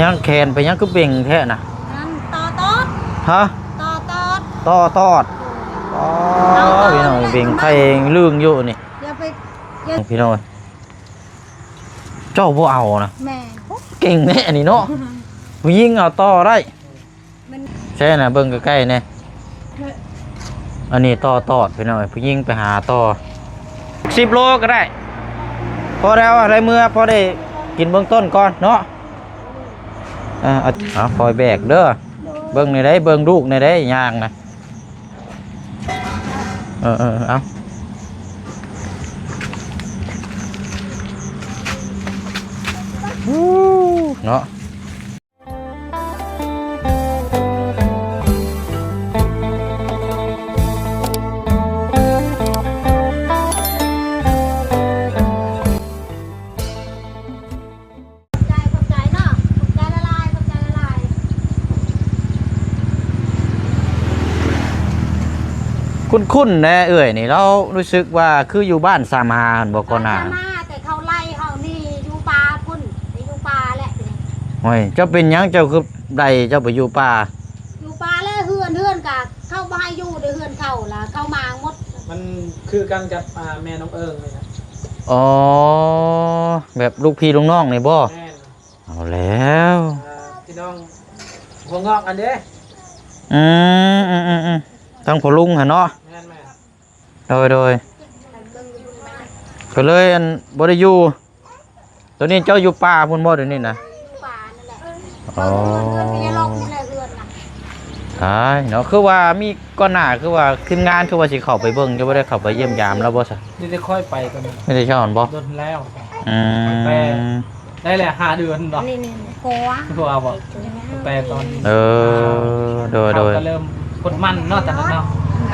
ຍັງແຂນໄປ ຍັງຄືເບັງແທ້ນະ? ອັນຕໍ່ຕອດ. ຮະ? ຕໍ່ຕອດ. ຕໍ່ຕອດ. ອໍ ພີ່ນ້ອງ ເບັງໄຂ່ລຶ້ງຢູ່ນີ້. ຢ່າໄປ ຢ່າ ພີ່ນ້ອງ ເຈົ້າບໍ່ເອົານະ? ແມ່ນ. ເກັ່ງແທ້ອັນນີ້ເນາະ. ຜູ້ຍິງເອົາຕໍ່ໄດ້. ມັນ ໃຊ່ນະ ເບິ່ງໃກ້ໆແດ່. ອັນນີ້ຕໍ່ຕອດ ພີ່ນ້ອງເອີຍ ຜູ້ຍິງໄປຫາຕໍ່ ສິບໂລກໍໄດ້ ພໍແລ້ວ ໄດ້ເມືອ ພໍໄດ້ກິນເບື້ອງຕົ້ນກ່ອນເນາະ. ເອີ ເອົາ ເອົາ ຄ່ອຍແບກເດີ ເບິ່ງແດ່ໄດ໋ ເບິ່ງລູກແດ່ໄດ໋ ຍ່າງນະ. ເອີໆ ເອົາ ເນາະ. ຂອບໃຈ ຂອບໃຈເນາະ ຂອບໃຈຫຼາຍໆ ຂອບໃຈຫຼາຍໆ. ຄຸ້ນໆແນະເອື້ອຍນີ້ ລາວຮູ້ສຶກວ່າຄືຢູ່ບ້ານສາມຫ້າຫັ້ນບໍ່ ກ່ອນໜ້າ? ສາມຫ້າ ແຕ່ເຂົາໄລ່ເຮົາໜີຢູ່ປ່າພຸ້ນ ໄປຢູ່ປ່າແຫຼະ. ໂອ້ຍ ເຈົ້າເປັນຫຍັງ ເຈົ້າຄືໄລ່ເຈົ້າໄປຢູ່ປ່າ? ຢູ່ປ່າແລ້ວ ເຮືອນ ເຮືອນກະເຂົາບໍ່ໃຫ້ຢູ່ເດ້ ເຮືອນເຂົາລະ ເຂົາມ້າງໝົດ. ມັນຄືກັນກັບ ອ່າ ແມ່ນ້ອງເອີງນີ້ນະ. ອໍ ແບບລູກພີ່ລູກນ້ອງນີ້ບໍ່? ແມ່ນ. ເອົາແລ້ວ ອ່າ ພີ່ນ້ອງຫົວງອກຫັ້ນເດ້. ອືມ ອືມໆໆ ທາງພໍ່ລຸງຫັ້ນເນາະ. ແມ່ນໆ. ໂດຍໆ ກໍເລີຍ ອັນ ບໍ່ໄດ້ຢູ່. ຕອນນີ້ເຈົ້າຢູ່ປ່າພຸ້ນບໍ່ ດຽວນີ້ນະ? ຢູ່ປ່ານັ້ນແຫຼະ. ອໍ ເຂົາເຮືອນກໍຢ່າລອກນີ້ແຫຼະ ເຮືອນນະ. ຕາຍເນາະ ຄືວ່າມີກ່ອນໜ້າ ຄືວ່າທີມງານຄືວ່າຊິເຂົ້າໄປເບິ່ງ ເຈົ້າບໍ່ໄດ້ເຂົ້າໄປຢ້ຽມຢາມລາວບໍ່ຊະ? ນີ້ໄດ້ຄ່ອຍໄປຕອນນັ້ນ ໄດ້ເຂົ້າຫັ້ນບໍ່? ດົນແລ້ວ. ອືມ ໄດ້ແຫຼະ ຫ້າເດືອນເນາະ. ນີ້ໆ ກົວ ກົວບໍ່? ແຕ່ຕອນ ເອີ ໂດຍໆ ເຂົາກໍເລີ່ມກົດໝັ້ນເນາະ ຕອນນັ້ນເນາະ.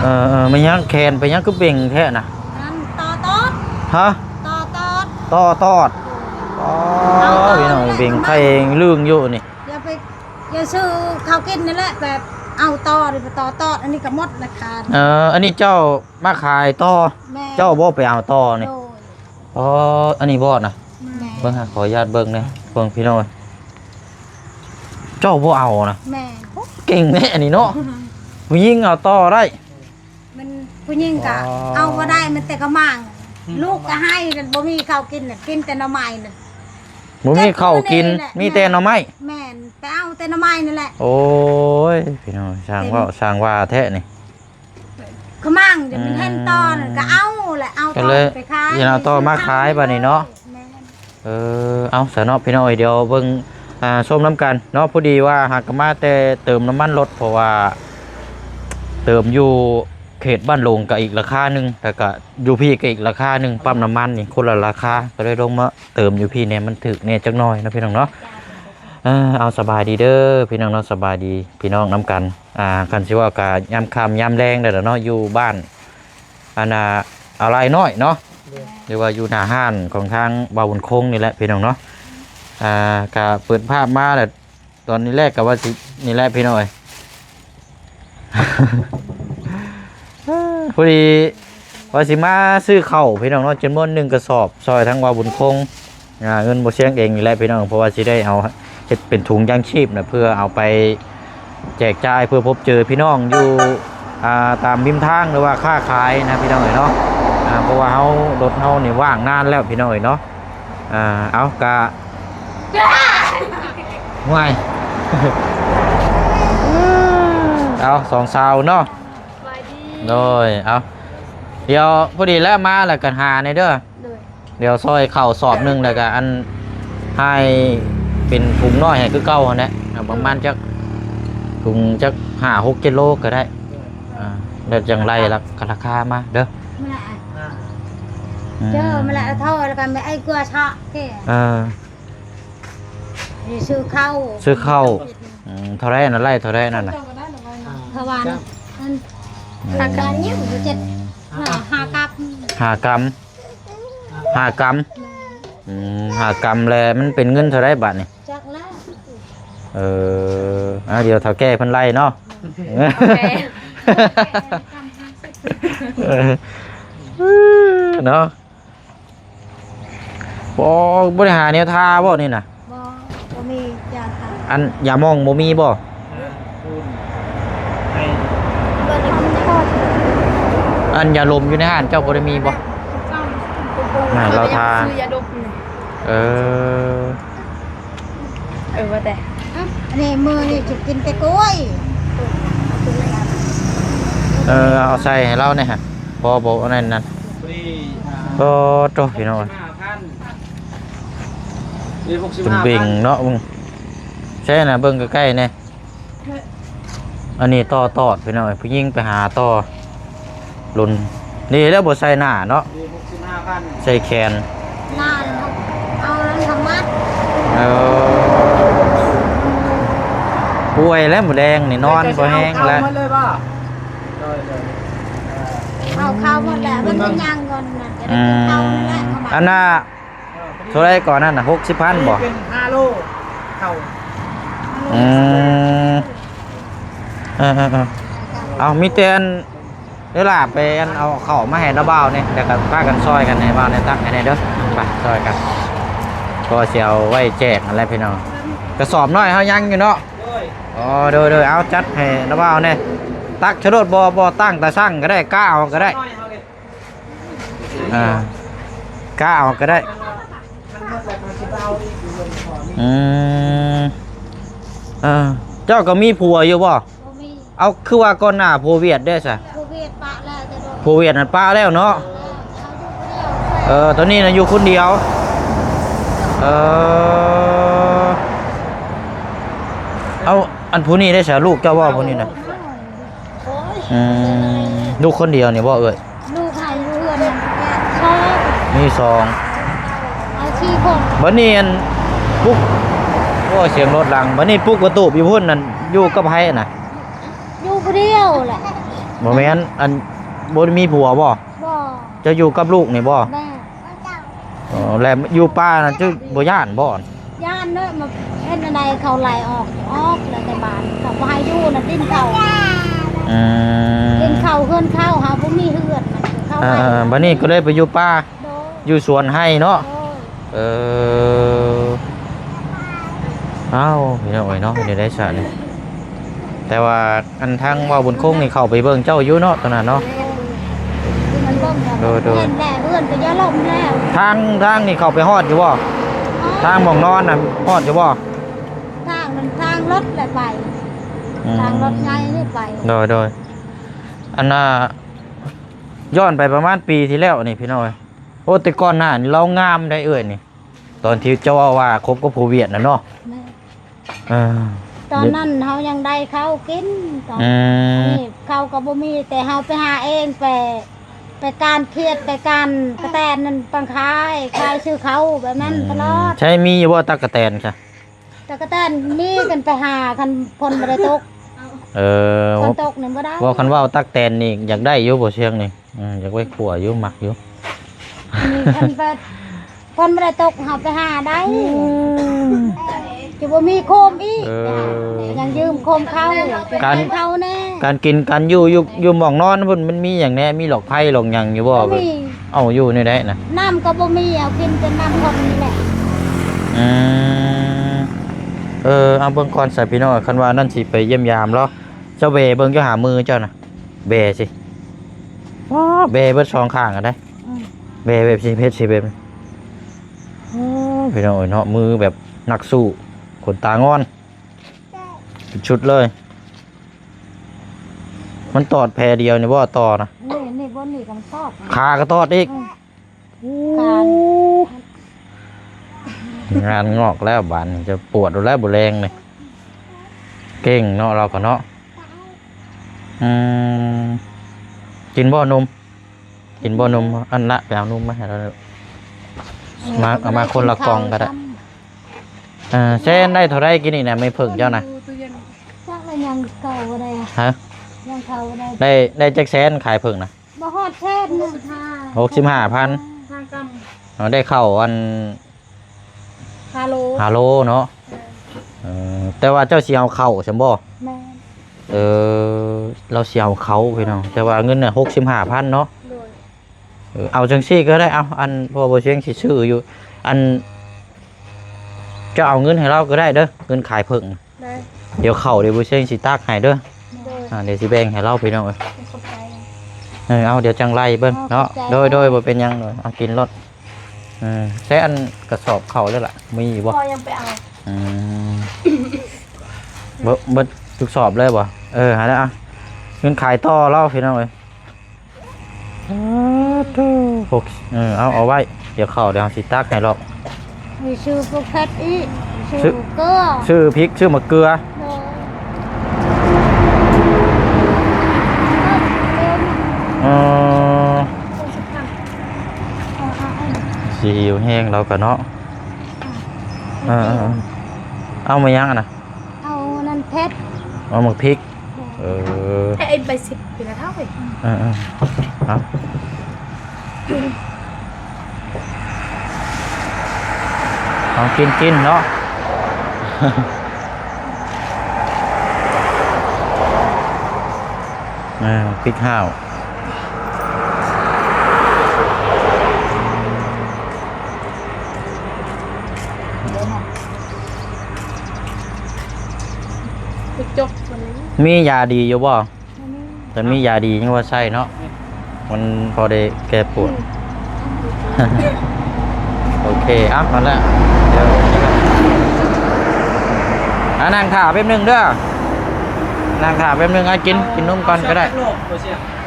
ເອີໆ ແມ່ນຫຍັງແຂນໄປຫຍັງຄືເບັງແທ້ນະ? ອັນຕໍ່ຕອດ. ຮະ? ຕໍ່ຕອດ. ຕໍ່ຕອດ. ອໍ ພີ່ນ້ອງ ເບັງໄຂ່ລຶ້ງຢູ່ນີ້. ຢ່າໄປ ຢ່າຊື້ເຂົ້າກິນນັ້ນແຫຼະ ແບບເອົາຕໍ່ນີ້ ໄປຕໍ່ຕອດ ອັນນີ້ກໍໝົດລາຄາ. ເອີ ອັນນີ້ເຈົ້າມາຂາຍຕໍ່? ແມ່ນ. ເຈົ້າບໍ່ໄປເອົາຕໍ່ນີ້? ໂດຍ. ອໍ ອັນນີ້ບໍ່ນະ? ແມ່ນ. ເບິ່ງຫາ ຂໍອະນຸຍາດເບິ່ງແດ່ ເບິ່ງພີ່ນ້ອງ ເຈົ້າບໍ່ເອົານະ? ແມ່ນ. ເກັ່ງແທ້ອັນນີ້ເນາະ ຜູ້ຍິງເອົາຕໍ່ໄດ້. ມັນຜູ້ຍິງກະ ອໍ ເອົາບໍ່ໄດ້ ມັນແຕ່ກະໝາງ. ອືມ ລູກກະໃຫ້ ບໍ່ມີເຂົ້າກິນນະ ກິນແຕ່ໜໍ່ໄມ້ນະ. ບໍ່ມີເຂົ້າກິນ ມີແຕ່ໜໍ່ໄມ້. ແມ່ນ ໄປເອົາແຕ່ໜໍ່ໄມ້ນັ້ນແຫຼະ. ໂອ້ຍ ພີ່ນ້ອງ ຊ່າງເວົ້າ ເຕັມ ຊ່າງວ່າແທ້ນີ້. ຂະໝາງ ດຽວມັນເຫັນ ເອີ ຕໍ່ນັ້ນກໍເອົາແຫຼະ ເອົາຕໍ່ໄປຂາຍ ເອົາຕໍ່ມາຂາຍບັດນີ້ເນາະ. ແມ່ນ. ເອີ ເອົາຊະເນາະ ພີ່ນ້ອງເອີຍ ດຽວເບິ່ງ ອ່າ ຊົມນຳກັນເນາະ. ພໍດີວ່າຫາກະມາແຕ່ເຕີມນ້ຳມັນລົດ ເພາະວ່າເຕີມຢູ່ເຂດບ້ານໂລງກໍອີກລາຄາໜຶ່ງ ແລ້ວກໍຢູ່ພີ້ກໍອີກລາຄາໜຶ່ງ. ປ້ຳນ້ຳມັນນີ້ຄົນລະລາຄາ ກໍເລີຍລົງມາເຕີມຢູ່ພີ້ແດ່ ມັນຖືກແດ່ຈັກໜ້ອຍເນາະ ພີ່ນ້ອງເນາະ. ເອີ ເອົາ ສະບາຍດີເດີ ພີ່ນ້ອງເນາະ ສະບາຍດີ ພີ່ນ້ອງນຳກັນ. ອ່າ ຄັນຊິເວົ້າກະຍາມຄ່ຳຍາມແລງແລ້ວເນາະ ຢູ່ບ້ານ ອັນນ່າ ອາລາຍນ້ອຍເນາະ ໂດຍ ຫຼືວ່າຢູ່ໜ້າຮ້ານຂອງທາງບ່າວບຸນຄົງນີ້ແຫຼະ ພີ່ນ້ອງເນາະ. ອ່າ ກະເປີດພາບມາແລ້ວ ຕອນນີ້ແລກກະວ່າຊິ ນີ້ແຫຼະ ພີ່ນ້ອງເອີຍ. ພໍດີວ່າຊິມາຊື້ເຂົ້າ ພີ່ນ້ອງເນາະ ຈຳນວນໜຶ່ງກະສອບ ຊ່ອຍທາງບ່າວບຸນຄົງ. ອ່າ ເງິນບໍ່ຊຽງເອງນີ້ແຫຼະ ພີ່ນ້ອງ ເພາະວ່າຊິໄດ້ເອົາເຮັດເປັນຖົງຢາງຊີບນະ ເພື່ອເອົາໄປແຈກຈ່າຍ ເພື່ອພົບເຈີພີ່ນ້ອງຢູ່ ອ່າ ຕາມລິມທາງ ຫຼືວ່າຄ້າຂາຍນະ ພີ່ນ້ອງເອີຍເນາະ. ອ່າ ເພາະວ່າເຮົາ ລົດເຮົານີ້ວ່າງນານແລ້ວ ພີ່ນ້ອງເອີຍເນາະ. ອ່າ ເອົາ ກະ ຫ້ວຍ ເອົາ ສອງສາວເນາະ. ສະບາຍດີ ໂດຍ ເອົາ ດຽວ ພໍດີແລ້ວມາແລ້ວກໍຫາແດ່ເດີ. ໂດຍ ດຽວຊ່ອຍເຂົ້າສອບໜຶ່ງ ແລ້ວກໍອັນ ໃຫ້ເປັນຖົງນ້ອຍໃຫ້ຄືເກົ່າຫັ້ນແຫຼະ ເອົາປະມານຈັກຖົງຈັກຫ້າຫົກກິໂລກໍໄດ້. ອ່າ ແລ້ວຈັ່ງໄລ່ລາຄາມາເດີ. ມາລະ ອືມ ເຈີມາລະ ເທົ່າແລ້ວກໍໄປໄອ້ກົວເຊາະເດ້. ເອີ ນີ້ຊື້ເຂົ້າ ຊື້ເຂົ້າ. ອືມ ເທົ່າໃດອັນນັ້ນ ໄລ່ເທົ່າໃດອັນນັ້ນນະ? ເພາະວ່າອັນ ອືມ ທາງການຍັງຢູ່ເຈັດ ຫ້າ ຫ້າກັບ ຫ້າກຳ ຫ້າກຳ. ແມ່ນ. ອືມ ຫ້າກຳ ແລ້ວມັນເປັນເງິນເທົ່າໃດບາດນີ້? ຈັກແລ້ວ. ເອີ ອ່າ ດຽວເຖົ້າແກ່ເພິ່ນໄລ່ເນາະ. ໂອເຄ ເນາະ. ບໍ່ ບໍ່ໄດ້ຫາແນວທາບໍ່ນີ້ນະ? ບໍ່ ບໍ່ມີຢາທາ. ອັນຢາໝອງບໍ່ມີບໍ່? ອັນຢາລົມຢູ່ໃນຮ້ານເຈົ້າບໍ່ໄດ້ມີບໍ່? ນັ້ນລາວທາ ຊື້ຢາດົບນີ້ ເອີ ເອີ ວ່າແຕ່ ອັນນີ້ມື້ນີ້ຈະກິນແຕ່ກ້ວຍ ເອີ ເອົາໃສ່ໃຫ້ລາວແດ່ ພໍບໍ່ອັນນັ້ນນັ້ນ ໂອ້ໂຕ ພີ່ນ້ອງ ເປັນເບັງເນາະ ເບິ່ງໃສ່ນະ ເບິ່ງໃກ້ໆແດ່. ອັນນີ້ຕໍ່ຕອດ ພີ່ນ້ອງເອີຍ ຜູ້ຍິງໄປຫາຕໍ່ ລຸ້ນນີ້ແລ້ວ ບໍ່ໃສ່ໜ້າເນາະ ນີ້ຫົກສິບຫ້າພັນ ໃສ່ແຂນ ນານ ເອົາອັນທຳມັດ ເອີ ປ່ວຍແລ້ວ ມື້ແລງນີ້ນອນບໍ່ແຮງແລ້ວ ເອົາເຂົ້າໝົດເລີຍບໍ່? ໂດຍໆ ເອົາເຂົ້າໝົດແລ້ວ ມັນຍັງເງິນນະ ຈະໄດ້ກິນເຂົ້ານັ້ນແຫຼະ ອືມ ອັນນ່າ ເທົ່າໃດກ່ອນນັ້ນນະ ຫົກສິບພັນບໍ່? ເປັນຫ້າໂລເຂົ້າ ອືມ ເອີໆໆ ເອົາ ມີແຕ່ອັນ ເວລາໄປອັນເອົາເຂົ້າມາໃຫ້ລາວບ່າວແດ່ ແລ້ວກໍພາກັນຊ່ອຍກັນໃຫ້ບ່າວແດ່ ຕັກໃຫ້ແດ່ເດີ ໄປຊ່ອຍກັນ ກໍຊິເອົາໄວ້ແຈກຫັ້ນແຫຼະພີ່ນ້ອງ ກະສອບນ້ອຍເຮົາຍັງຢູ່ເນາະ ໂດຍ ອໍ ໂດຍໆ ເອົາຈັດໃຫ້ລາວບ່າວແດ່ ຕັກຊະໂລດ ບໍ່ ບໍ່ຕັ້ງຕາຊັ່ງກໍໄດ້ ກະເອົາກໍໄດ້ ນ້ອຍເຮົາເດ້ ອ່າ ກະເອົາກໍໄດ້ ອືມ ເອີ ເຈົ້າກໍມີຜົວຢູ່ບໍ່? ບໍ່ມີ ເອົາ ຄືວ່າກ່ອນໜ້າຜົວຫວຽດເດ້ຊະ? ຜົວຫວຽດປະແລ້ວ ແຕ່ໂດນ ຜົວຫວຽດນັ້ນປະແລ້ວເນາະ ເອີ ຕອນນີ້ນະຢູ່ຄົນດຽວ ເອີ ເອົາ ອັນຜູ້ນີ້ເດ້ຊະ ລູກເຈົ້າບໍ່ຜູ້ນີ້ນະ? ອືມ ລູກຄົນດຽວນີ້ບໍ່ເອື້ອຍ? ລູກໃຫ້ຢູ່ເຮືອນນັ້ນສອງ ມີສອງ ເອົາສີ່ຄົນ ບັດນີ້ອັນປຸກ ໂອ້ ສຽງລົດດັງ ບັດນີ້ປຸກກະຕູບຢູ່ພຸ້ນນັ້ນ ຢູ່ກັບໃຜນະ? ຢູ່ຜູ້ດຽວແຫຼະ ບໍ່ແມ່ນ ອັນ ບໍ່ໄດ້ມີຜົວບໍ່? ບໍ່ ເຈົ້າຢູ່ກັບລູກນີ້ບໍ່? ແມ່ນ ອໍ ແລ້ວຢູ່ປ່ານັ້ນເຈົ້າບໍ່ຢ້ານບໍ່? ຢ້ານເນາະ ມັນເຮັດແນວໃດ ເຂົາໄລ່ອອກ ອອກແລ້ວແຕ່ບ້ານ ເຂົາບໍ່ໃຫ້ຢູ່ນະ ດິນເຂົາ ອືມ ດິນເຂົາ ເຮືອນເຂົາ ເຮົາບໍ່ມີເຮືອນ ເຂົາ ເອີ ໄລ່ ເອີ ບັດນີ້ກໍເລີຍໄປຢູ່ປ່າ ໂດຍ ຢູ່ສວນໄຮ່ເນາະ ໂດຍ ເອີ ອ້າວ ພີ່ນ້ອງເອີຍເນາະ ເປັນຈັ່ງໃດຊະນີ້ ແຕ່ວ່າ ອັນທາງເວົ້າບຸນຄົງນີ້ເຂົ້າໄປເບິ່ງເຈົ້າຢູ່ເນາະ ຕອນນັ້ນເນາະ ໂດຍໆ ເຫັນແລ້ວ ເຮືອນກໍຢ່າລົມແລ້ວ ທາງ ທາງນີ້ເຂົ້າໄປຮອດຢູ່ບໍ່? ທາງໝ່ອງນອນນະຮອດຢູ່ບໍ່? ທາງນັ້ນທາງລົດແຫຼະໄປ ອືມ ທາງລົດໃຫຍ່ນີ້ໄປ ໂດຍໆ ອັນນ່າ ຍ້ອນໄປປະມານປີທີ່ແລ້ວນີ້ ພີ່ນ້ອງເອີຍ ໂອ້ ແຕ່ກ່ອນໜ້ານີ້ລາວງາມໄດ໋ເອື້ອຍນີ້ ຕອນທີ່ເຈົ້າເວົ້າວ່າຄົບກັບຜົວຫວຽດນະເນາະ ແມ່ນ ເອີ ຕອນນັ້ນເຮົາຍັງໄດ້ເຂົ້າກິນ ຕອນ ອືມ ນີ້ເຂົ້າກໍບໍ່ມີ ແຕ່ເຮົາໄປຫາເອງ ໄປ ໄປການຂຽດ ໄປການກະແຕນນັ້ນ ປາງຂາຍ ຂາຍຊື້ເຂົ້າແບບນັ້ນ ອືມ ຕະຫຼອດ ໃຊ່ ມີຢູ່ບໍ່ຕັກກະແຕນຊະ? ຕະກະແຕນມີ ຄັນໄປຫາ ຄັນຝົນບໍ່ໄດ້ຕົກ ເອີ ຝົນຕົກນີ້ບໍ່ໄດ້ ບໍ່ ຄັນເວົ້າຕັກແຕນນີ້ຢາກໄດ້ຢູ່ບໍ່ຊຽງນີ້? ອືມ ຢາກໄວ້ຂົ້ວຢູ່ ມັກຢູ່ ມີຄັນແບບ ຝົນບໍ່ໄດ້ຕົກ ເຮົາໄປຫາໄດ້ ອືມ ຈະບໍ່ມີໂຄມອີກ ເອີ ໄປຫາ ຍັງຢືມໂຄມເຂົາ ການ ເຂົາແນ່ ການກິນການຢູ່ ຢູ່ ຢູ່ໝ່ອງນອນພຸ້ນ ມັນມີຫຍັງແນ່? ມີຫຼອກໄຟຫຼອກຫຍັງຢູ່ບໍ່? ບໍ່ມີ ເອົາ ຢູ່ແນວໃດນະ? ນ້ຳກໍບໍ່ມີ ເອົາກິນແຕ່ນ້ຳຂອງນີ້ແຫຼະ ອືມ ເອີ ເອົາເບິ່ງກ່ອນຊະພີ່ນ້ອງ ຄັນວ່ານັ້ນຊິໄປຢ້ຽມຢາມລາວ ເຈົ້າແບເບິ່ງ ເຈົ້າຫາມືເຈົ້ານະ ແບຊິ ວ້າ ແບເບິດສອງຂ້າງກໍໄດ້ ອືມ ແບແບບຊິເຮັດຊິແບບ ໂອ້ ພີ່ນ້ອງເອີຍເນາະ ມືແບບນັກສູ້ ຂົນຕາງອນ ເປັນຊຸດເລີຍ ມັນຕອດແຜ່ດຽວນີ້ບໍ່ ຕໍ່ນະ ນີ້ ນີ້ ບ່ອນນີ້ກໍມັນຕອດ ຂາກໍຕອດອີກ ອືມ ໂອ້ ການ ງານງອກແລ້ວບາດນີ້ ຈະປວດແລ້ວບໍ່ແລງນີ້ ເກັ່ງເນາະ ລາວກໍເນາະ ອືມ ກິນບໍ່ນົມ? ກິນບໍ່ນົມ? ອັນລະ ໄປເອົານົມມາໃຫ້ລາວ ມາ ເອົາມາຄົນລະກ່ອງກໍໄດ້ ເອີ ແຊນໄດ້ເທົ່າໃດກິນນີ້ນະ ແມ່ເຜິ້ງເຈົ້ານະ? ຈັກລະຍັງເຂົ້າບໍ່ໄດ້ ຮະ? ຍັງເຂົ້າບໍ່ໄດ້ ໄດ້ ໄດ້ຈັກແສນຂາຍເຜິ້ງນະ? ບໍ່ຮອດແສນນະ ຫົກສິບຫ້າພັນ ຫ້າກຳ ເອີ ໄດ້ເຂົ້າອັນ ຫ້າໂລ ຫ້າໂລເນາະ ເອີ ເອີ ແຕ່ວ່າເຈົ້າຊິເອົາເຂົ້າຊັ້ນບໍ່? ແມ່ນ ເອີ ລາວຊິເອົາເຂົ້າພີ່ນ້ອງ ແຕ່ວ່າເງິນນະ ຫົກສິບຫ້າພັນເນາະ ໂດຍ ເອີ ເອົາຈັ່ງຊີ້ກໍໄດ້ ເອົາ ອັນ ເພາະວ່າບໍ່ຊຽງຊິຊື້ຢູ່ ອັນ ເຈົ້າເອົາເງິນໃຫ້ລາວກໍໄດ້ເດີ ເງິນຂາຍເຜິ້ງ. ໄດ້ ດຽວເຂົ້າດຽວບໍ່ເຊັງຊິຕັກໃຫ້ເດີ. ໂດຍ ອ່າ ດຽວຊິແບ່ງໃຫ້ລາວ ພີ່ນ້ອງເອີຍ. ຂອບໃຈ. ເອີ ເອົາ ດຽວຈັ່ງໄລ່ເບິ່ງເນາະ. ຂອບໃຈ. ໂດຍ ໂດຍ ບໍ່ເປັນຫຍັງ. ໂດຍ ເອົາກິນໂລດ. ເອີ ໃຊ້ອັນກະສອບເຂົ້າເລີຍລະ ມີຢູ່ບໍ່? ພໍ່ຍັງໄປເອົາ. ອືມ ເບິດ ເບິດທຸກສອບເລີຍບໍ່? ເອີ ຫັ້ນແຫຼະ. ເງິນຂາຍຕໍ່ລາວ ພີ່ນ້ອງເອີຍ. ສາທຸ ຫົກ ເອີ ເອົາ ເອົາໄວ້ ດຽວເຂົ້າ ດຽວເຮົາຊິຕັກໃຫ້ລອກ. ມີຊື້ປາແພັດອີກ ຊື້ ຊື້ເກືອ ຊື້ພິກ ຊື້ໝາກເກືອ. ໂດຍ ເອີ ຊິຫິວແຮງລາວກະເນາະ. ເອີ ເອີ ເອົາມາຫຍັງຫັ້ນນະ? ເອົານັ້ນເຜັດ ເອົາໝາກພິກ. ເອີ ໃຫ້ໄອ້ໃບສິບປີນະເຖົ້າເອີຍ. ເອີໆ ເອົາ ເອົາກິນ ກິນເນາະ. ເອີ ພິກຫ້າວ. ໄປຈົກມັນ ມີຢາດີຢູ່ບໍ່? ບໍ່ມີ. ຄັນມີຢາດີຍັງວ່າໃຊ້ເນາະ ມັນພໍໄດ້ແກ້ປວດ. ອືມ ໂອເຄ ເອົາ ຫັ້ນແຫຼະ ດຽວ ອ່າ ນັ່ງຖ້າແປັບໜຶ່ງເດີ ນັ່ງຖ້າແປັບໜຶ່ງ. ອ່າ ກິນ ເອົາ ກິນນົມກ່ອນກໍໄດ້.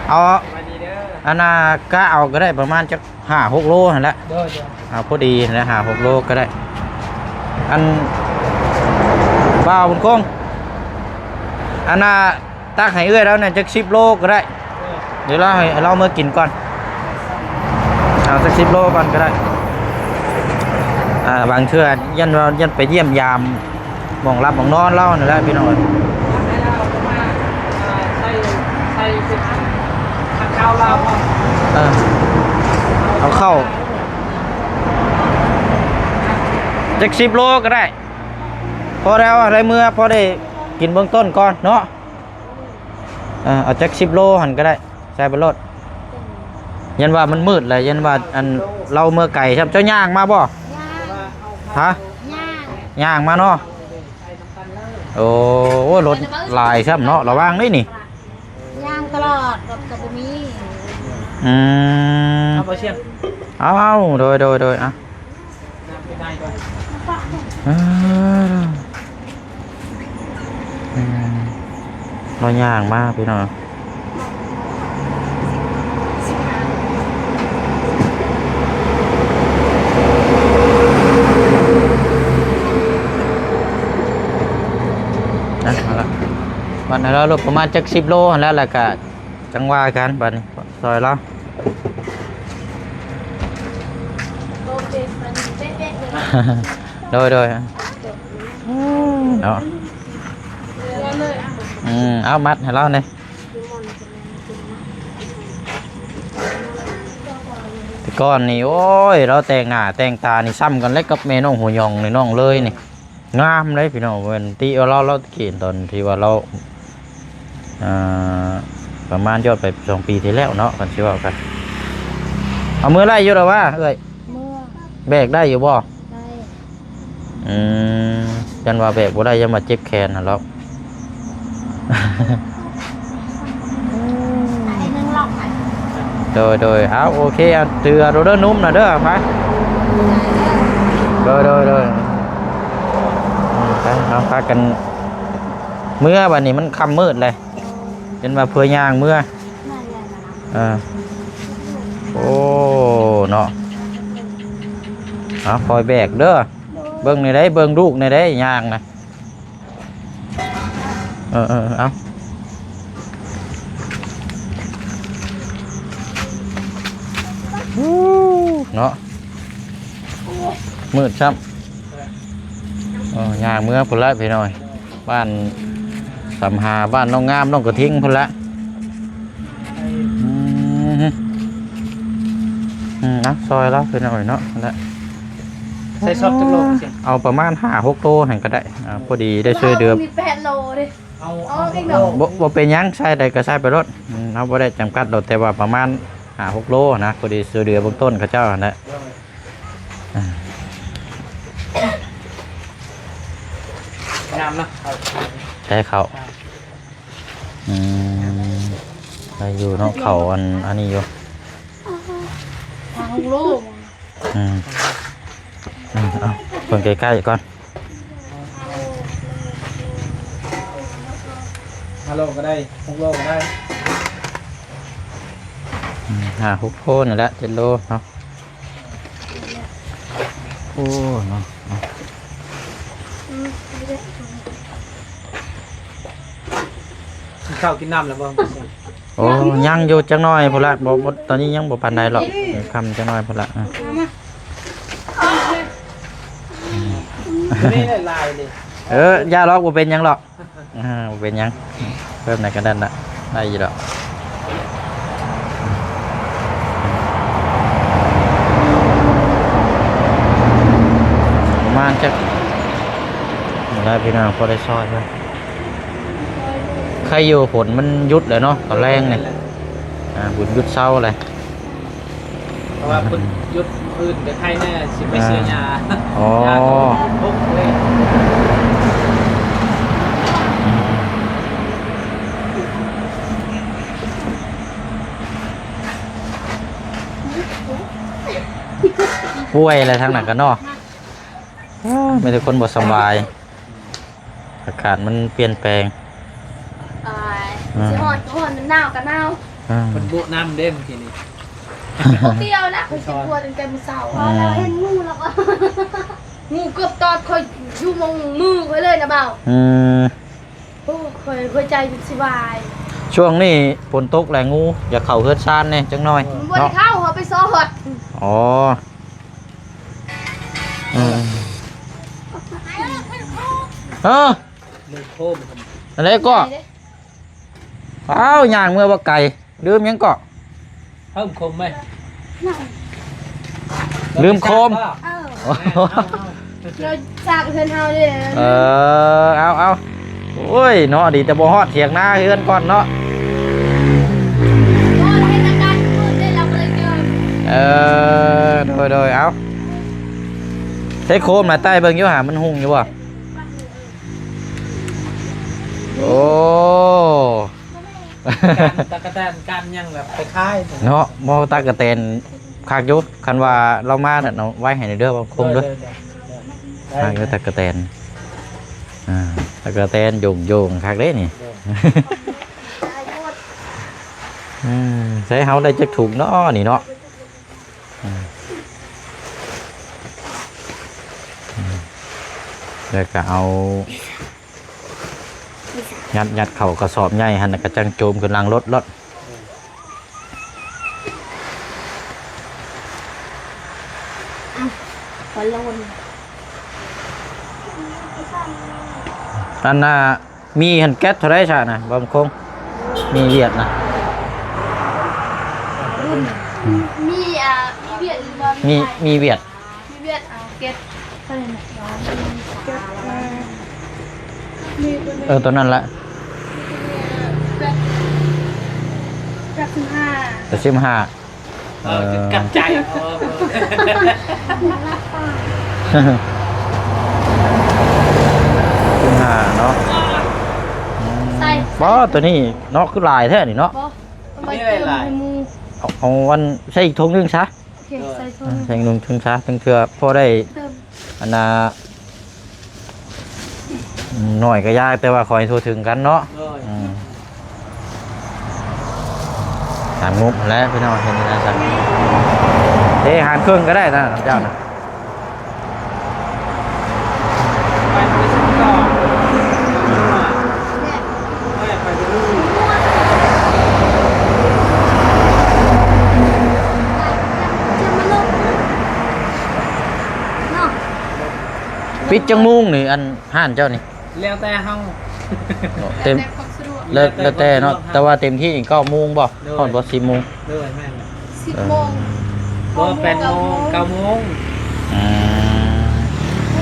ເອົາ ສະບາຍດີເດີ ອັນນ່າ ກະເອົາກໍໄດ້ປະມານຈັກ ຫ້າຫົກໂລຫັ້ນແຫຼະ. ໂດຍໆ ເອົາພໍດີຫັ້ນແຫຼະ ຫ້າຫົກໂລກໍໄດ້. ອັນ ບ່າວບຸນຄົງ ອັນນ່າ ຕັກໃຫ້ເອື້ອຍລາວແດ່ຈັກສິບໂລກໍໄດ້. ເອີ ດຽວລາວໃຫ້ລາວເມືອກິນກ່ອນ ເອົາຈັກສິບໂລກ່ອນກໍໄດ້. ອ່າ ບາງເທື່ອຢ້ານວ່າ ຢ້ານໄປຢ້ຽມຢາມ ໝ່ອງຫຼັບໝ່ອງນອນລາວຫັ້ນແຫຼະ ພີ່ນ້ອງເອີຍ. ເອີ ເອົາເຂົ້າຈັກສິບໂລກໍໄດ້ ພໍແລ້ວ ໄດ້ເມືອ ພໍໄດ້ກິນເບື້ອງຕົ້ນກ່ອນເນາະ. ເອີ ເອົາຈັກສິບໂລຫັ້ນກໍໄດ້ ໃສ່ໄປໂລດ. ຢ້ານວ່າມັນມືດແຫຼະ ຢ້ານວ່າ ອັນ ລາວເມືອໄກຊ້ຳ. ເຈົ້າຍ່າງມາບໍ່? ຍ່າງ. ຮະ? ຍ່າງ. ຍ່າງມາເນາະ. ໂອ້ ໂອ້ ລົດຫຼາຍຊ້ຳເນາະ ລະວັງເດ້ນີ້. ຍ່າງຕະຫຼອດ ລົດກໍບໍ່ມີ. ອືມ ເອົາ ໂດຍ ໂດຍ ໂດຍ ອ່ະ. ເອີ ອືມ ລາວຍ່າງມາ ພີ່ນ້ອງ. ອ່ະ ມາລະ ບັດນີ້ລາວລົດປະມານຈັກສິບໂລຫັ້ນແຫຼະ ແລ້ວກະ ຈັ່ງວ່າກັນບັດນີ້ ຊ່ອຍລາວ. ໂດຍ ໂດຍ ເນາະ. ອືມ ເອົາ ມັດໃຫ້ລາວແດ່. ແຕ່ກ່ອນນີ້ ໂອ້ຍ ລາວແຕ່ງໜ້າແຕ່ງຕານີ້ຊ້ຳກັນແຫຼະກັບແມ່ນ້ອງຫົວຫຍອງນີ້ ນ້ອງເລີຍນີ້. ງາມເດ້ພີ່ນ້ອງ ແມ່ນຕິວ່າລາວ ລາວຕະກີ້ຕອນທີ່ວ່າລາວ ອ່າ ປະມານຍ້ອນໄປສອງປີທີ່ແລ້ວເນາະ ຄັນຊິເວົ້າກັນ. ເອົາເມືອໄດ້ຢູ່ດອກຫວາເອື້ອຍ? ເມືອ. ແບກໄດ້ຢູ່ບໍ່? ໄດ້. ອືມ ຢ້ານວ່າແບກບໍ່ໄດ້ ຢ້ານວ່າເຈັບແຂນຫັ້ນແຫຼ້ວ. ໂດຍ ໂດຍ ເອົາ ໂອເຄ ເອົາ ຖືເອົາໂດເດີ ນຸ່ມນະເດີ ໄປ. ໂດຍ ໂດຍ ໂດຍ ໄປ ເອົາ ພາກັນເມືອ ບັດນີ້ມັນຄ່ຳມືດແລ້ວ ເຫັນວ່າເພື່ອຍ່າງເມືອ. ເອີ ໂອ້ ເນາະ ເອົາ ຄອຍແບກເດີ ເບິ່ງແດ່ເດ້ ເບິ່ງລູກແດ່ເດ້ ຍ່າງນະ. ເອີ ເອີ ເອົາ ເນາະ ມືດຊ້ຳ. ເອີ ຍ່າງເມືອພຸ້ນລະພີ່ນ້ອງ ບ້ານສຳຫາ ບ້ານນ້ອງງາມ ນ້ອງກະທິງພຸ້ນລະ. ອືມ ອືມ ເອົາ ຊ່ອຍລາວເພິ່ນເອົາໄວ້ເນາະ ຫັ້ນແຫຼະ. ໃສ່ຊອບຈັກໂລ? ເອົາປະມານຫ້າຫົກໂລຫັ້ນກໍໄດ້ ອ່າ ພໍດີໄດ້ຊ່ວຍເຫຼືອ. ມີແປດໂລເດ້. ເອົາ ເອົາອີກເນາະ. ບໍ່ ບໍ່ເປັນຫຍັງ ໃສ່ໄດ້ກໍໃສ່ໄປໂລດ. ອືມ ເຮົາບໍ່ໄດ້ຈຳກັດດອກ ແຕ່ວ່າປະມານຫ້າຫົກໂລນະ ພໍດີຊ່ວຍເຫຼືອເບື້ອງຕົ້ນເຂົາເຈົ້າຫັ້ນແຫຼະ. ອ່າ. ນະ ໄດ້ເຂົ້າ ອືມ ໄດ້ຢູ່ເນາະ ເຂົ້າອັນ ອັນນີ້ຢູ່ ທາງໂລກ ອືມ ອືມ ເອົາເບິ່ງໃກ້ໆກ່ອນ ຫ້າໂລກໍໄດ້ ຫົກໂລກໍໄດ້ ອືມ ຫ້າຫົກໂລນີ້ແຫຼະ ເຈັດໂລເນາະ. ໂອ້ເນາະ ກິນເຂົ້າກິນນ້ຳແລ້ວບໍ່? ໂອ້ ຍັງຢູ່ຈັກໜ້ອຍພຸ້ນລະ ບໍ່ ບໍ່ ຕອນນີ້ຍັງບໍ່ປານໃດຫຼອກ ຄ່ຳຈັກໜ້ອຍພຸ້ນລະ ອືມ ນີ້ຫຼາຍໆເດ້ ເອີ ຢ່າຫຼອກ ບໍ່ເປັນຫຍັງຫຼອກ. ອ່າ ບໍ່ເປັນຫຍັງ ເພີ່ມໃນກະນັ້ນນະ ໄດ້ຢູ່ດອກ ປະມານຈັກ ນີ້ລະພີ່ນ້ອງ ພໍໄດ້ຊ່ອຍເພິ່ນ ໃຄຢູ່ ຝົນມັນຢຸດແລ້ວເນາະ ຕອນແລງນີ້ ອ່າ ບຸນຢຸດເຊົາແລ້ວ. ເພາະວ່າເພິ່ນຢຸດມື້ອື່ນກໍໄຄແນ່ ຊິໄປເຊື່ອຢາ ອໍ ຢາກໍບໍ່ພົກເລີຍ ປ່ວຍແລ້ວທາງນັ້ນກໍເນາະ ມີແຕ່ຄົນບໍ່ສະບາຍ. ອາກາດມັນປ່ຽນແປງ ອາ ອືມ ຊິຮ້ອນກໍຮ້ອນ ມັນໜາວກໍໜາວ ອືມ ເພິ່ນບຸນ້ຳເດ້ມື້ກີ້ນີ້ ບໍ່ກ່ຽວນະ ຂ້ອຍກິນບົວຕັ້ງແຕ່ມື້ເຊົ້າ ອໍ ແລ້ວເຫັນງູແລ້ວກໍ ງູເກືອບຕອດຂ້ອຍຢູ່ໝ່ອງມືຂ້ອຍເລີຍນະບ່າວ ອືມ ໂອ້ ຂ້ອຍຫົວໃຈຊິວາຍ ຊ່ວງນີ້ຝົນຕົກແລ້ວ ງູຢາກເຂົ້າເຮືອນຊານແດ່ຈັກໜ້ອຍ ມັນບໍ່ໄດ້ເຂົ້າ ເຮົາໄປຊອດ ອໍ. ເອີ ເອີ ລືມໂຄມ ອັນໃດເກາະ ໄປເດ້ ອ້າວ ຍ່າງເມືອບັກໄກ ລືມຫຍັງເກາະ ເພີ່ມໂຄມໄວ້ ລືມໂຄມ ເອີ ແມ່ນ ເອົາ ເອົາ ເຮົາຈາກເຮືອນເຮົາເດ້ ເອີ ເອົາ ເອົາ ໂອ້ຍເນາະ ດີແຕ່ບໍ່ຮອດຖຽງນາເຮືອນກ່ອນເນາະ ເອີ ໂດຍ ໂດຍ ເອົາ ໃຊ້ໂຄມນະ ໃຕ້ເບິ່ງຢູ່ຫາ ມັນຮຸ່ງຢູ່ບໍ່? ໂອ້ ການຕັກກະແຕນ ການຫຍັງແບບຄ້າຍໆ ເນາະ ບໍ່ ຕັກກະແຕນຄັກຢູ່ ຄັນວ່າລາວມາແລ້ວເນາະ ໄວ້ໃຫ້ແດ່ເດີ ບາງຄົງເດີ ໂດຍ ໂດຍ ໂດຍ ຄັກຢູ່ ຕັກກະແຕນ ອ່າ ຕັກກະແຕນໂຢງໆ ຄັກເດ້ນີ້ ໂດຍ ເອີ ໃຊ້ເຮົາໄດ້ຈັກຖົງເນາະນີ້ເນາະ ອືມ ອືມ ແລ້ວກໍເອົາ ຍັດ ຍັດເຂົ້າກະສອບໃຫຍ່ຫັ້ນ ແລ້ວກໍຈັ່ງໂຈມຂຶ້ນຫຼັງລົດໂລດ ອັນນ່າ ມີຫັ້ນແກັດເທົ່າໃດຊະນະ ບໍ່ຄົງ ມີຫວຽດນະ ອືມ ມີ ອ່າ ມີຫວຽດ ມີ ມີຫວຽດ ມີຫວຽດ ອ່າ ແກັດເທົ່າໃດນະ ເຈັດ ເອີ ມີຕົວນີ້ ເອີ ຕົວນັ້ນລະ ແປດ ແປດສິບຫ້າ ແປດສິບຫ້າ ເອີ ເອີ ກັດໃຈ ເອີ ສິບຫ້າເນາະ ອືມ ໃສ່ ບໍ່ ຕົວນີ້ເນາະ ຄືຫຼາຍແທ້ນີ້ເນາະ ບໍ່ ເອົາໄວ້ເຕີມໃຫ້ໝູ່ ເອົາ ເອົາອັນ ໃສ່ອີກຖົງໜຶ່ງຊະ ໂອເຄ ໃສ່ຖົງ ໃສ່ໜຶ່ງຖົງຊະ ຈັ່ງເທື່ອພໍໄດ້ ເຕີມ ອັນນ່າ ໜ້ອຍກໍຢ່າ ແຕ່ວ່າຂໍໃຫ້ທົ່ວເຖິງກັນເນາະ ໂດຍ ອືມ ຕາມງົບຫັ້ນແຫຼະພີ່ນ້ອງ ເຮັດແນວໃດຊັ້ນ ເດ້ ຫານເຄິ່ງກໍໄດ້ນະ ເຈົ້ານະ ໄປ ໄປ ໄປ ປິດຈັກໂມງນີ້ ອັນ ຮ້ານເຈົ້ານີ້? ແລ້ວແຕ່ເຮົາ ເຕັມ ແລ້ວແຕ່ຄວາມສະດວກ ແລ້ວ ແລ້ວແຕ່ເນາະ ແຕ່ວ່າເຕັມທີ່ນີ້ເກົ້າໂມງບໍ່? ໂດຍ ຮອດບໍ່ ສິບໂມງ? ໂດຍ ແມ່ນ ສິບໂມງ ເອີ ບໍ່ ເກົ້າໂມງ ແປດໂມງ ເກົ້າໂມງ ອື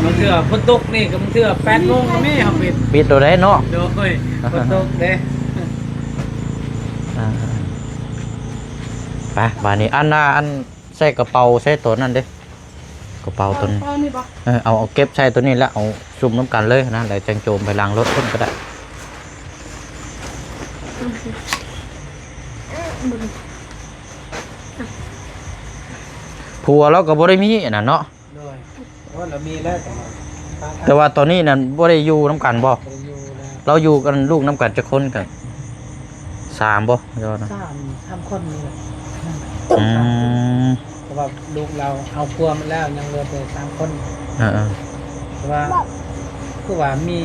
ມ ບາງເທື່ອຝົນຕົກນີ້ກໍບາງເທື່ອແປດໂມງກໍມີເຮົາປິດ ປິດໂດດໄດ້ເນາະ ໂດຍ ຝົນຕົກເດ້ ອ່າ ໄປ ບາດນີ້ ອັນນ່າ ອັນ ໃສ່ກະເປົາ ໃສ່ໂຕນັ້ນເດ້ ກ ກະເປົາຕົວນີ້ ເອົາ ເອົາເກັບໃສ່ຕົວນີ້ ແລ້ວເອົາຊຸມນຳກັນເລີຍນະ ແລ້ວຈັ່ງໂຈມໄປຫຼັງລົດພຸ້ນກະໄດ້. ຜົວລາວກະບໍ່ໄດ້ມີອັນນັ້ນເນາະ. ໂດຍ ໂອ້ ລາວມີແລ້ວ ແຕ່ວ່າ ແຕ່ວ່າຕອນນີ້ນັ້ນບໍ່ໄດ້ຢູ່ນຳກັນບໍ່? ບໍ່ໄດ້ຢູ່ແລ້ວ. ລາວຢູ່ກັນ ລູກນຳກັນຈັກຄົນກະ ສາມບໍ່? ສາມ ສາມຄົນນີ້ແຫຼະ. ອືມ ແຕ່ວ່າລູກລາວເອົາຜົວໝົດແລ້ວ ຍັງເຫຼືອແຕ່ສາມຄົນ. ເອີໆ ແຕ່ວ່າ ຄືວ່າມີ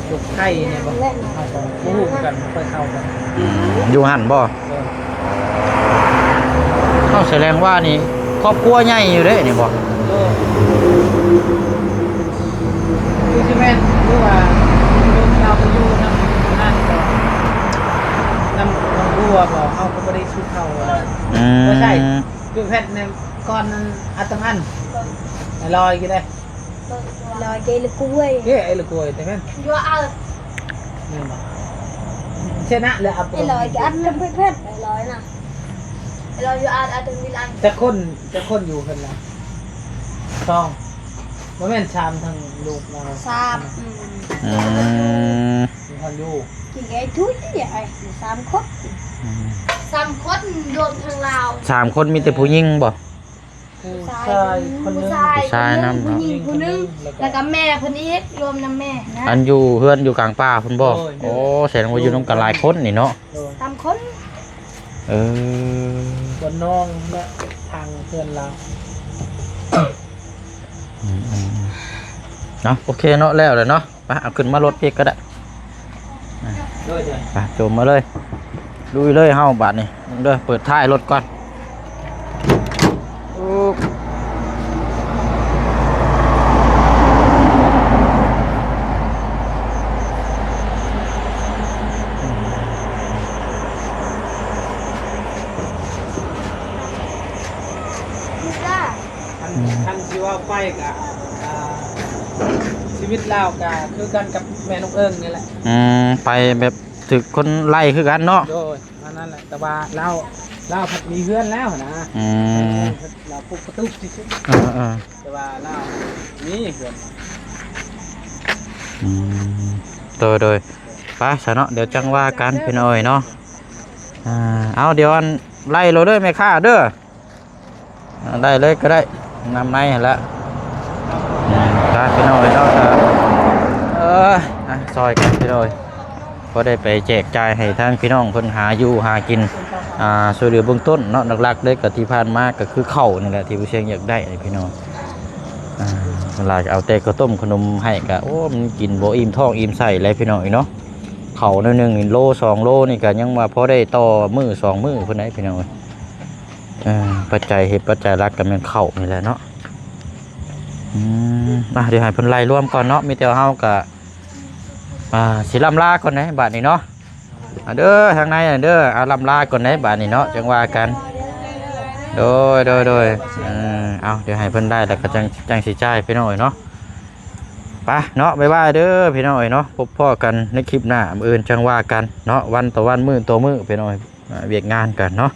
ລູກໄທນີ້ບໍ່ ເຮົາກະບໍ່ຮູ້ຄືກັນ ບໍ່ຄ່ອຍເຂົ້າກັນ. ອືມ ຢູ່ຫັ້ນບໍ່? ເອີ ເອົ້າ ສະແດງວ່ານີ້ຄອບຄົວໃຫຍ່ຢູ່ເດ້ນີ້ບໍ່? ເອີ ຄືຊິແມ່ນ ຄືວ່າລູກລາວໄປຢູ່ນຳນັ້ນບໍ່ ນຳ ນຳຜົວບໍ່ ເຮົາກະບໍ່ໄດ້ສູ່ເຂົາ. ອືມ ບໍ່ໃຊ່ ຄືແພັດນີ້ ກ່ອນນັ້ນ ອັດຕະງອັນ ລອຍກິນໄດ້ ລອຍເກລະກວຍ ເກລະກວຍ ແຕ່ແມ່ນ ຢູ່ອັດ ແມ່ນບໍ່? ຊະນະແລ້ວອັດ ໄອ້ລອຍກະອັດກັບເພັດ ໄອ້ລອຍນະ ໄອ້ລອຍຢູ່ອັດ ອັດ ແຕ່ຄົນ ແຕ່ຄົນຢູ່ເພິ່ນລະ ສອງ ບໍ່ແມ່ນ ສາມ ທັງລູກລາວ ສາມ ອືມ ອືມ ຢູ່ເພິ່ນຢູ່ ກິນໄອ້ທຸຍ ໄອ້ສາມຄົນ ອືມ ສາມຄົນລວມທັງລາວ ສາມຄົນ ມີແຕ່ຜູ້ຍິງບໍ່? ຜູ້ຊາຍຄົນໜຶ່ງ ຜູ້ຊາຍ ຜູ້ຊາຍນຳ ຜູ້ຍິງຜູ້ໜຶ່ງ ແລ້ວກະແມ່ເພິ່ນອີກ ລວມນຳແມ່ນະ. ອັນຢູ່ເຮືອນຢູ່ກາງປ່າພຸ້ນບໍ່? ໂອ້ ສະແດງວ່າຢູ່ນຳກັນຫຼາຍຄົນນີ້ເນາະ ສາມຄົນ. ເອີ ບ່ອນນ້ອງນະ ທາງເຮືອນລາວ. ອືມໆໆ ເນາະ ໂອເຄເນາະ ແລ້ວແຫຼະເນາະ. ໄປ ເອົາຂຶ້ນມາລົດພີກກະໄດ້ ໂດຍໆ ໄປ ໂຈມມາເລີຍ ລຸຍເລີຍເຮົາບາດນີ້. ເບິ່ງເດີ ເປີດທ້າຍລົດກ່ອນ. ໂອ້ ຄັນ ອືມ ຄັນຊິເວົ້າໄປກະ ອ່າ ຊີວິດລາວກະຄືກັນກັບແມ່ນົກເອີ່ງນີ້ແຫຼະ. ອືມ ໄປແບບຖືກຄົນໄລ່ຄືກັນເນາະ. ໂດຍ ອັນນັ້ນແຫຼະ ແຕ່ວ່າລາວ ລາວພັດມີເຮືອນແລ້ວນະ. ອືມ ລາວປຸກປະຕູທີ່ສຸດ. ເອີໆ ແຕ່ວ່າລາວມີເຮືອນ. ອືມ ໂດຍໆ ໄປຊະເນາະ ດຽວຈັ່ງວ່າກັນພີ່ນ້ອງເອີຍເນາະ. ອ່າ ເອົາ ດຽວອັນ ໄລ່ໂລດເດີແມ່ຄ້າເດີ. ອ່າ ໄດ້ເລີຍກະໄດ້ ນຳໃນຫັ້ນລະ ອືມ ໄປພີ່ນ້ອງເອີຍເນາະ. ເອີ ອ່າ ຊ່ອຍກັນພີ່ນ້ອງເອີຍ ພໍໄດ້ໄປແຈກຈ່າຍໃຫ້ທາງພີ່ນ້ອງເພິ່ນຫາຢູ່ຫາກິນ ອ່າ ຊ່ວຍເຫຼືອເບື້ອງຕົ້ນເນາະ. ຫຼັກໆເລີຍກະທີ່ຜ່ານມາກະຄືເຂົ້ານີ້ແຫຼະ ທີ່ຜູ້ຊຽງຢາກໄດ້ພີ່ນ້ອງ. ອ່າ ສ່ວນຫຼາຍກະເອົາແຕ່ເຂົ້າຕົ້ມເຂົ້າໜົມໃຫ້ກະ ໂອ້ ມັນກິນບໍ່ອີ່ມທ້ອງອີ່ມໄສ້ແຫຼະພີ່ນ້ອງເອີຍເນາະ. ເຂົ້າໜ້ອຍໜຶ່ງນີ້ໂລສອງໂລນີ້ກະຍັງວ່າພໍໄດ້ຕໍ່ມື້ສອງມື້ພຸ້ນໃດພີ່ນ້ອງເອີຍ. ເອີ ປັດໄຈ ເຮັດປັດໄຈຫຼັກກະແມ່ນເຂົ້ານີ້ແຫຼະເນາະ. ອືມ ອ່ະ ດຽວໃຫ້ເພິ່ນໄລ່ລວມກ່ອນເນາະ. ມີແຕ່ເຮົາກະ ອ່າ ຊິລ່ຳລາກ່ອນເດ້ບາດນີ້ເນາະ. ອ່າ ເດີ ທາງໃນເດີ ອ່າ ລ່ຳລາກ່ອນເດ້ບາດນີ້ເນາະ ຈັ່ງວ່າກັນ. ໂດຍ ໂດຍ ໂດຍ ເອີ ເອົາ ດຽວໃຫ້ເພິ່ນໄລ່ແລ້ວກະຈັ່ງ ຈັ່ງຊິຈ່າຍພີ່ນ້ອງເອີຍເນາະ. ໄປເນາະ ບາຍບາຍເດີພີ່ນ້ອງເອີຍເນາະ. ພົບພໍ້ກັນໃນຄລິບໜ້າ ມື້ອື່ນຈັ່ງວ່າກັນເນາະ ວັນຕໍ່ວັນ ມື້ຕໍ່ມື້ພີ່ນ້ອງເອີຍ. ອ່າ ວຽກງານກັນເນາະ